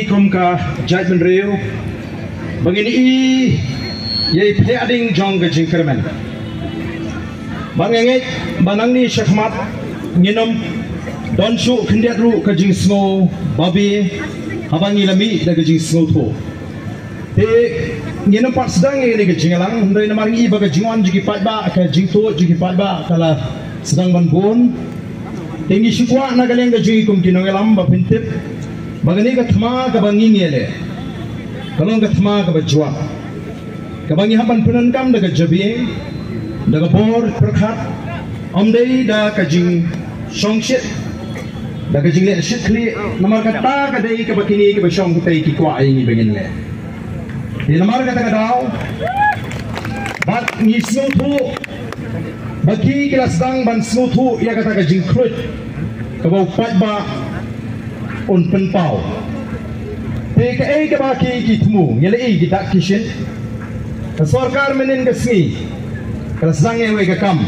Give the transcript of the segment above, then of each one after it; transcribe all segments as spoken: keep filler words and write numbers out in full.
Kum ka jaitbynriew ba ngin ïohi ïa i pdiang jong ka jingkyrmen. Ba nga ngeit ba nangne shakhmat ngin ym don shuh khyndiat ruh ka jingsngew babe haba ngi la mih da ka jingsngewthuh. Te ngin ym pat sdang ïa kane ka jingïalang hynrei namar ngi ba ka jingwan jong ki paidbah, ka jingtuid jong ki paidbah ka la sdang ban bun. Te ngi shu kwah na ka liang ka jong ngi kum ki nongïalam ba phin tip ba kane ka thma kaba ngi ngi leh ka long ka thma kaba jwat, kaba ngi hap ban pyndonkam da ka jabieng, da ka bor pyrkhat, ym dei da ka jingshongshit, da ka jingleh shit khlieh. Namar kata ka dei kaba kine kiba shong kutei ki kwah ïa ngi ba ngin leh. Te namar kata ka daw bad ngi sngewthuh ba ki ki la sdang ban sngewthuh ïa kata ka jingkhluit kaba u paidbah un pynpaw. Te kaei kaba ki ki thmu, ngi la ïohi ki dak ki shin. Ka sorkar mynhynnin ka sngi ka la sdang ïa kawei ka kam.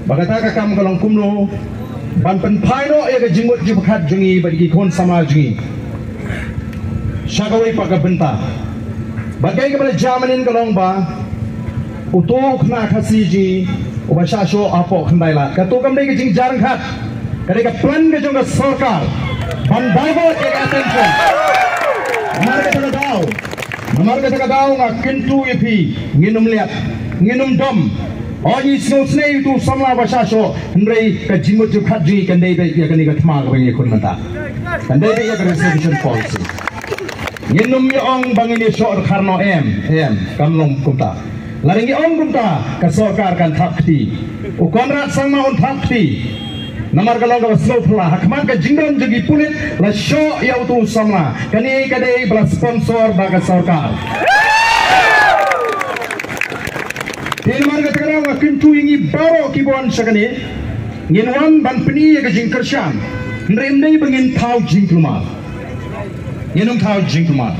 Ba kata ka kam ka long kumno ban pynphai noh ïa ka jingmut jingpyrkhat jong ngi bad ki khun samla jong ngi sha kawei pat ka bynta. Bad kaei kaba la jia mynhynnin ka long ba uto u khynnah Khasi jong ngi uba shah shoh hapoh Khyndailad, kato kam dei ka jingjar ryngkat, ka dei ka plan ka jong ka sorkar ban divert ïa ka attention. Namar kata ka daw, namar kata ka daw nga kyntu ïa phi, ngin ym leh, ngin ym dom. Hooid ngi sngewsynei ïa uto u samla uba shah shoh, hynrei ka jingmut jingpyrkhat jong ngi kan dei beit ïa kane ka thma kaba ngi khun mynta. Kan dei beit ïa ka reservation policy. Ngin ym ïa ong ba ngin ïa shoh dkhar noh, em, em, kam long kumta. Lada ngi ong kumta ka sorkar kan thap kti. U Conrad Sangma un thap kti. Namar ka long kaba sngewphylla ha khmat ka jingdon jong ki pulit la shoh ïa uto u samla. Kane ka dei ba la sponsor da ka sorkar. Te namar kata ka daw nga kyntu ïa ngi baroh kiba wan sha kane, ngin wan ban pyni ïa ka jingkyrshan. Hynrei ym dei ba ngin thaw jingkulmar. Ngin ym thaw jingkulmar.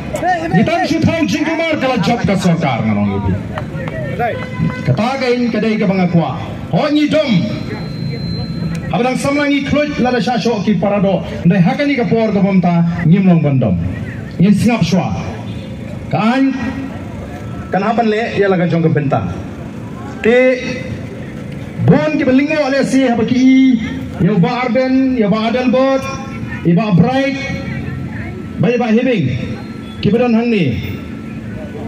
Ngi tang shu thaw jingkulmar ka la jop ka sorkar, ngan ong ïa phi. Kata kein ka dei kaba nga kwah. Hooid ngi dom. Haba dang samla ngi khluit lada shah shoh ki para doh. Hynrei ha kane ka por kaba mynta ngim long ban dom. Ngin sngap shuwa. Ka aiñ kan hap ban leh ïa la ka jong ka bynta. Te bun kiba lyngngoh lehse haba ki ïohi ïa u Bah Ardent, ïa u Bah Adelbert, ïa u Bah Bright, bad ïa u Bah Heaving kiba don hangne.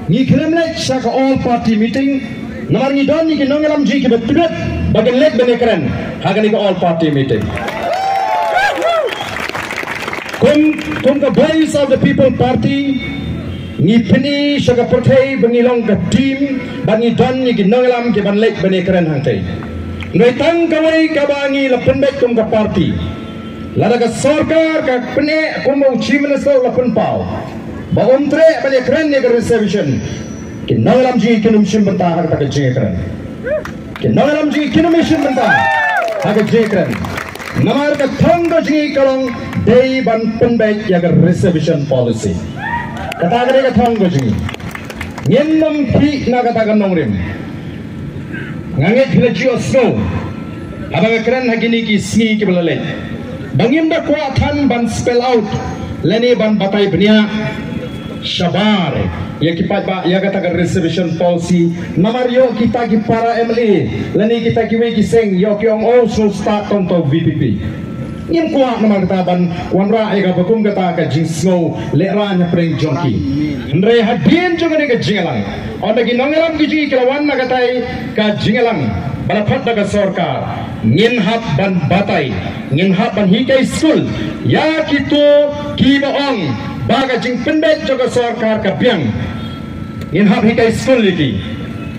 Ngi khlem leit sha ka all party meeting namar ngi don ïa ki nongïalam jong ngi kiba tbit ba kin leit ban ïakren ha kane ka all party meeting. Kum, kum ka Voice of the People Party, ngi pyni sha ka pyrthei ba ngi long ka team bad ngi don ïa ki nongïalam kiban leit ban ïakren hangtei. Hynrei tang kawei kaba ngi la pynbeit kum ka party. Lada ka sorkar ka pyneh kumba u Chief Minister u la pynpaw ba um treh ban ïakren ïa ka reservation, ki nongïalam jong ngi kin ym shim bynta ha kata ka jingïakren. Ki nongïalam jong ngi kin ym shim bynta ha ka jingïakren. Namar ka thong ka jong ngi ka long dei ban pynbeit ïa ka reservation policy. Kata ka dei ka thong ka jong ngi. Ngin ym khih na kata ka nongrim. Nga ngeit phi la ju ïohsngew haba nga kren ha kine ki sngi kiba la leit ba ngim da kwah than ban spell out lane ban batai bniah shabar ïa ki paidbah ïa kata ka reservation policy. Namar ïoh kita ki para M L A lane kita kiwei ki seng ïoh ki ong, oh, sngewstad tang to V P P. Ngim kwah namar kata ban wanrah ïa kaba kum kata ka jingsngew lehraiñ hapdeng jong ki. Hynrei hadien jong kane ka jingïalang, ynda ki nongïalam ki jong ngi ki la wan na katai ka jingïalang ba la khot da ka sorkar, ngin hap ban batai, ngin hap ban hikai skul ïa kito kiba ong ba ka jingpynbeit jong ka sorkar ka biang. Ngin hap hikai skul ïa ki.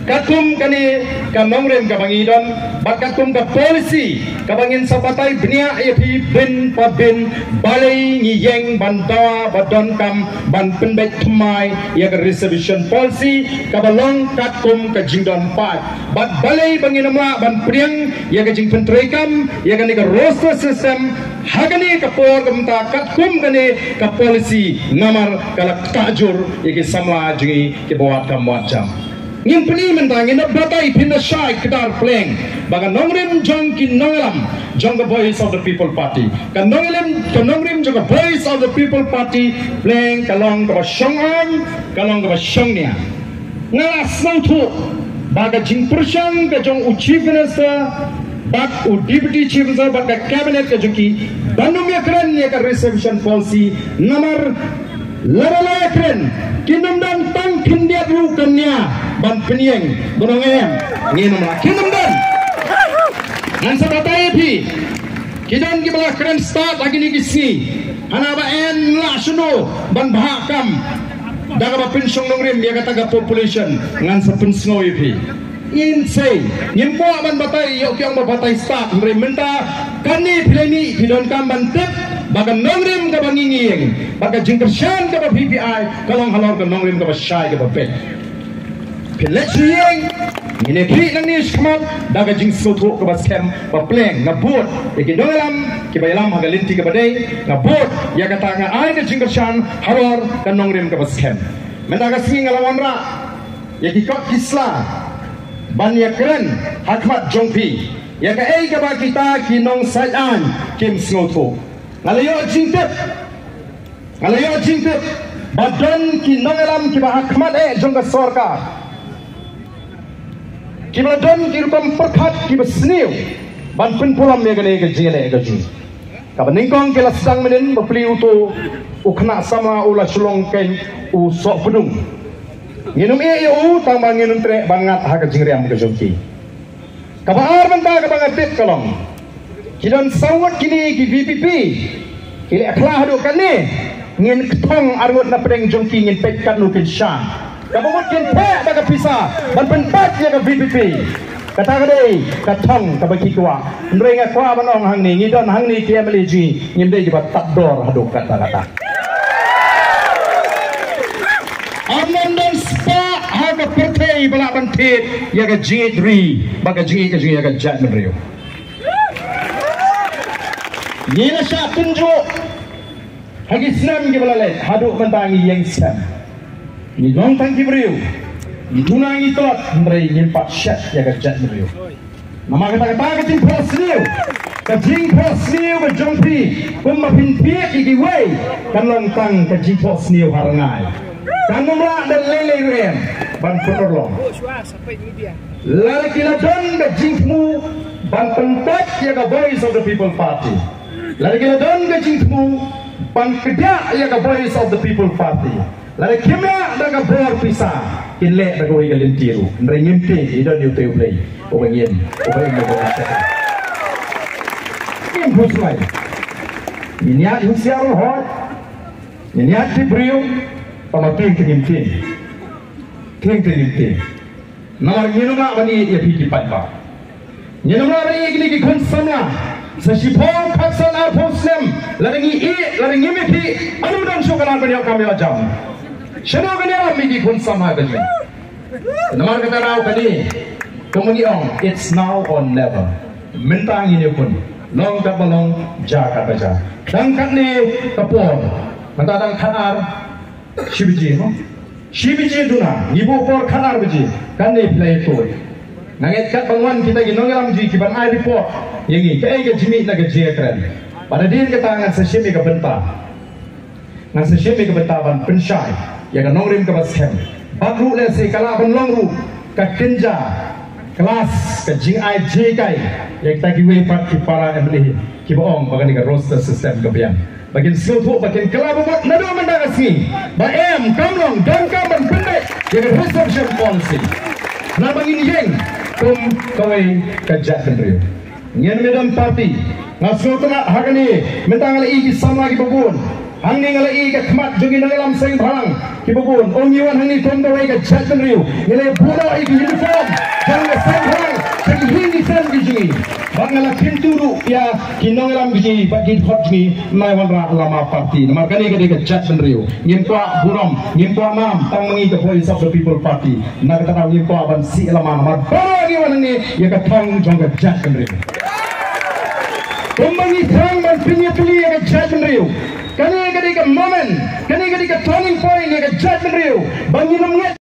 Katkum kane ka nongrim kaba ngi don bad katkum ka policy kaba ngin sa batai bniah ïa phi bin pa bin, balei ngi ïeng ban dawa ba donkam ban pynbeit thymmai ïa ka reservation policy kaba long katkum ka jingdon paid. Bad balei ba ngin ym lah ban pdiang ïa ka jingpyntreikam ïa kane ka roster system ha kane ka por ka mynta katkum kane ka policy namar ka la ktah jur ïa ki samla jong ngi kiba wad kam wad jam. Ngin pyni mynta, ngin da batai phin da shai kdar pleng ba ka nongrim jong ki nongïalam jong ka Voice of the People Party, ka nongrim, ka nongrim jong ka Voice of the People Party pleng ka long kaba shong ain, ka long kaba shong nia. Nga la sngewthuh ba ka jingpyrshang ka jong u Chief Minister bad u Deputy Chief Minister bad ka Cabinet ka jong ki ban ym ïakren ïa ka reservation policy, namar lada la ïakren, kin ym don tang khyndiat ruh ka nia ban pynïeng. Don ong em? Ngin ym lah, kin ym don. Ngan sa batai ïa phi, ki don kiba la kren stad ha kine ki sngi, hana ba yn lah shano ban bha kam da kaba pynshong nongrim ïa kata ka population. Ngan sa pynsngew ïa phi. Ngin sei, ngim kwah ban batai ïa ki ong ba batai stad, hynrei mynta kane phi la mih, phi donkam ban tip ba ka nongrim kaba ngi ngi ïeng, ba ka jingkyrshan kaba phi phi ai ka long halor ka nongrim kaba shai kaba beit. Phi leit shu ïeng, ngin ïa khih nangne shakhmat da ka jingsngewthuh kaba skhem ba pleng. Nga bud ïa ki nongïalam kiba ïalam ha ka lynti kaba dei, nga bud ïa kata, nga ai ka jingkyrshan halor ka nongrim kaba skhem. Mynta ka sngi nga la wanrah ïa ki kot ki sla ban ïakren ha khmat jong phi ïa kaei kaba kita ki nongshai aiñ kim sngewthuh. Nga la ïoh jingtip, nga la ïoh jingtip ba don ki nongïalam kiba ha khmat eh jong ka sorkar kiba la don ki rukom pyrkhat kiba sniew ban pynpulom ïa kane ka jingleh ka jong ngi. Kaba nyngkong ki la sdang mynnin, bapli uto u khynnah samla u la shu long kein u sohpdung. Ngin ym ïeh ïa u tang ba ngin ym treh ban ngat ha ka jingriam ka jong ki. Kaba ar mynta kaba nga tip ka long, ki don saw ngut kine ki VPP ki leh khla haduh katne, ngin kthong arngut na pdeng jong ki, ngin peit katno kin shang. Kaba mut kin theh da ka pisa ban pynpait ïa ka VPP. Kata ka dei ka thong kaba ki kwah. Hynrei nga kwah ban ong hangne, ngi don hangne ki MLA jong ngi, ngim dei kiba tad dor haduh katta katta. Ym don spah ha ka pyrthei ba lah ban thied ïa ka jingïeit ri bad ka jingïeit ka jingïeit ka jaitbynriew. Ngi la shah tynjuh ha ki snem kiba la leit, haduh mynta ngi ïeng skhem. Ngi long tang ki briew, ngi duna ngi tlot, hynrei ngim pat shet ïa ka jaitbynriew. Namar kata, kata ka jingphohsniew, ka jingphohsniew ka jong phi, kumba phin thied ïa kiwei, kan long tang ka jingphohsniew ha rngai. Kan ym lah da lei lei ruh em ban pynurlong. Lada ki la don ka jingthmu ban pynpait ïa ka Voice of the People Party, lada ki la don ka jingthmu ban kdiah ïa ka Voice of the People Party, lada kim lah da ka bor pisa, kin leh da kawei ka lynti ruh. Hynrei ngim tieng, ngi don ïa utei U Blei uba ngim, uba im, uba ngim tieng. Ngim khuslai. Ngin ïaid husiar ruh hooid. Ngin ïaid tip briew, tangba tieng te ngim tieng. Tieng te ngim tieng. Namar ngin ym lah ban ïeit ïa phi ki paidbah. Ngin ym lah ban ïeit ïa kine ki khun samla. Sa shiphew, khatsan, arphew snem, lada ngi ïeit, lada ngim ïeit, ym don shuh ka lad ban ïoh kam ïoh jam. Shano ngin ïalam ïa ki khun samla ka jong ngi? Namar kata daw kane, kumba ngi ong, it's now or never. Mynta ngin ïakhun. Long katba long, jia katba jia. Dang katne ka por. Mynta dang khatar, shi baje, no? Shi baje duna, ngi buh por khatar baje, kane phi la ïathuh. Nga ngeit katba wan kita ki nongïalam jong ngi ki ban ai report ïa ngi kaei ka jingmih na ka jingïakren. Bad hadien kata ngan sa shim ïa ka bynta. Ngan sa shim ïa ka bynta ban pynshai ïa ka nongrim kaba skhem. Bad ruh lehse ka lah ban long ruh ka kynja klas, ka jingai jinghikai ïa kita kiwei pat ki para MLA kiba ong ba kane ka roster system ka biang. Ba kin sngewthuh, ba kin kylla bamut naduh mynta ka sngi ba em, kam long, donkam ban pynbeit ïa ka reservation policy. Namar ba ngin ïeng kum kawei ka jaitbynriew. Ngin ym don party. Nga sngewtynnat ha kane, mynta nga la ïohi ki samla kiba bun. Hangne nga la ïohi ka khmat jong ki nongïalam seng bhalang kiba bun. Ong ngi wan hangne kum kawei ka jaitbynriew. Ngi la buh noh ïa ki uniform jong ka seng bhalang sha ki ïing ki sem ki jong ngi. Bad nga la kyntu ruh ïa ki nongïalam ki jong ngi bad ki dkhot jong ngi, ym wanrah lama party. Namar kane ka dei ka jaitbynriew. Ngim kwah burom, ngim kwah nam, tang ma ngi ka Voice of the People Party. Na kata ka daw ngim kwah ban sih lama namar baroh ngi wan hangne ïa ka thong jong ka jaitbynriew. Kumba ngi thrang ban pynïatylli ïa ka jaitbynriew. Kane ka dei ka moment, kane ka dei ka turning point ïa ka jaitbynriew. Ba ngin ym ngeit